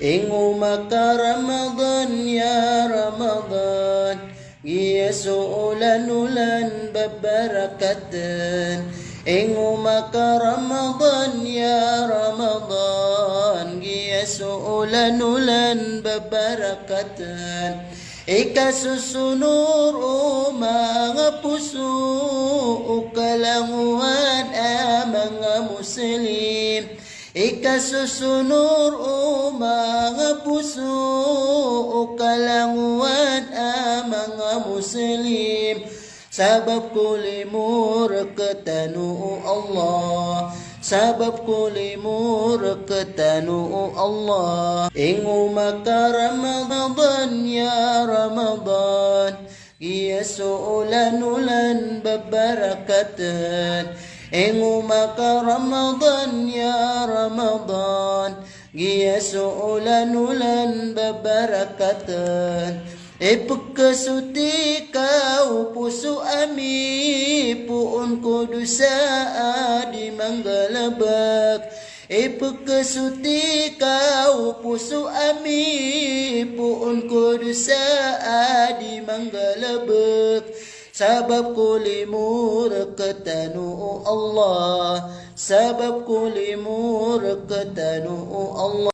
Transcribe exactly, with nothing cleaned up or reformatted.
Ingoma ka Ramadan ya Ramadan, giya so olan-olan babarakatn. Ingoma ka Ramadan ya Ramadan, giya so olan-olan babarakatn. Ikasosonor o manga poso o kalangowan a manga Muslim. Ikasosonor o manga poso o kalangowan a manga Muslim. Sabap ko limo rktano o Allah. Sabap ko limo rktano o Allah. Ingoma ka Ramadan ya Ramadan, giya so olan-olan babarakatn. Ingoma ka Ramadan ya Ramadan, giya so olan-olan babarakatn. Ipkhasoti ka o poso ami poon ko dosa a di manggalbk. Ipkhasoti ka o poso ami poon ko dosa a di manggalbk. Sabap ko limo rktano o Allah. Sabap ko limo rktano o Allah.